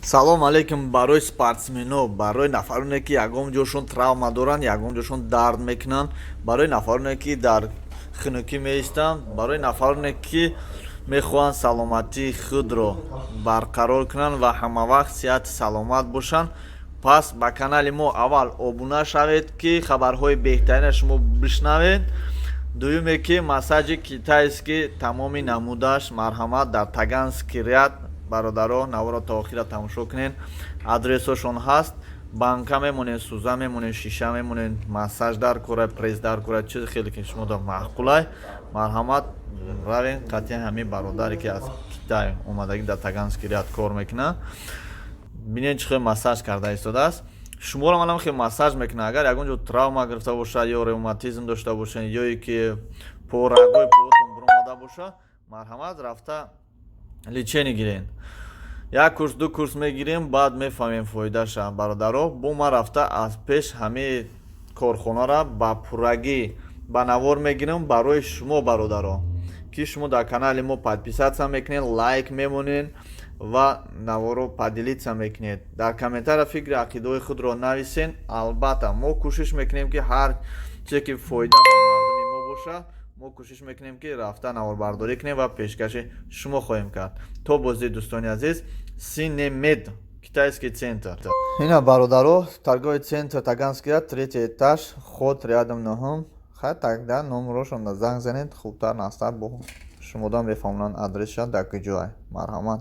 Салом алейкум! Барои спортсмено, барои нафароне, ки ягон ҷошон травма доранд, ягон ҷошон дард мекунанд, барои нафароне, ки дар хунукӣ меистанд, барои нафароне, ки мехоҳанд саломатии худро барқарор кунанд ва ҳамавақт сиҳати саломат бошанд, пас ба канали мо аввал обуна шавед, ки хабарҳои беҳтарина шумо бишнавед. Дуюме, ки массажи китайский тамоми намудаш, марҳамат, дар Таганский ряд. Бародаро, наворо то охира тамошо кунед, адресошон ҳаст. Банка мемонед, сӯза мемонед, шиша мемонед, массаж дар кора, пресс дар кора, чизи хеле ки шумо маъқулай, марҳамат, равен қатъиян. Ҳамин бародаре, ки аз Китай омадагӣ, дар Таганский ряд кор мекунад, бинед, чӣ хел массаж карда истодааст. Шуморо манам хел массаж мекунад. Агар ягон ҷо травма гирифта бошад ё ревматизм дошта бошед, ё ки порагои поотон биромада бошад, марҳамат, рафта лечение гирен. Як курс, ду курс мегирем, баъд мефаҳмем фоидаша. Бародаро, бо ман рафта аз пеш ҳамаи корхонара ба пуррагӣ ба навор мегирам барои шумо, бародаро, ки шумо дар канали мо подписаться мекунед, лайк мемонед ва наворо поделиться мекунед, дар комментария фикри ақидаҳои худро нависен. Албатта, мо кӯшиш мекунем, ки ҳар чизе, ки фоида ба мардуми мо бошад, мо кӯшиш мекунем, ки рафта наворбардорӣ кунем ва пешкаши шумо хоҳем кард. То боздид, дӯстони азиз. Синемед, китайский центр. Ина, бародаро, торговый центр Таганский ряд, третий этаж, вход рядом, нуҳум. Хай, тогда номерошонда занг занед, хубтар настар бо шумода мефаҳмонанд адреша дар куҷоай. Марҳамат.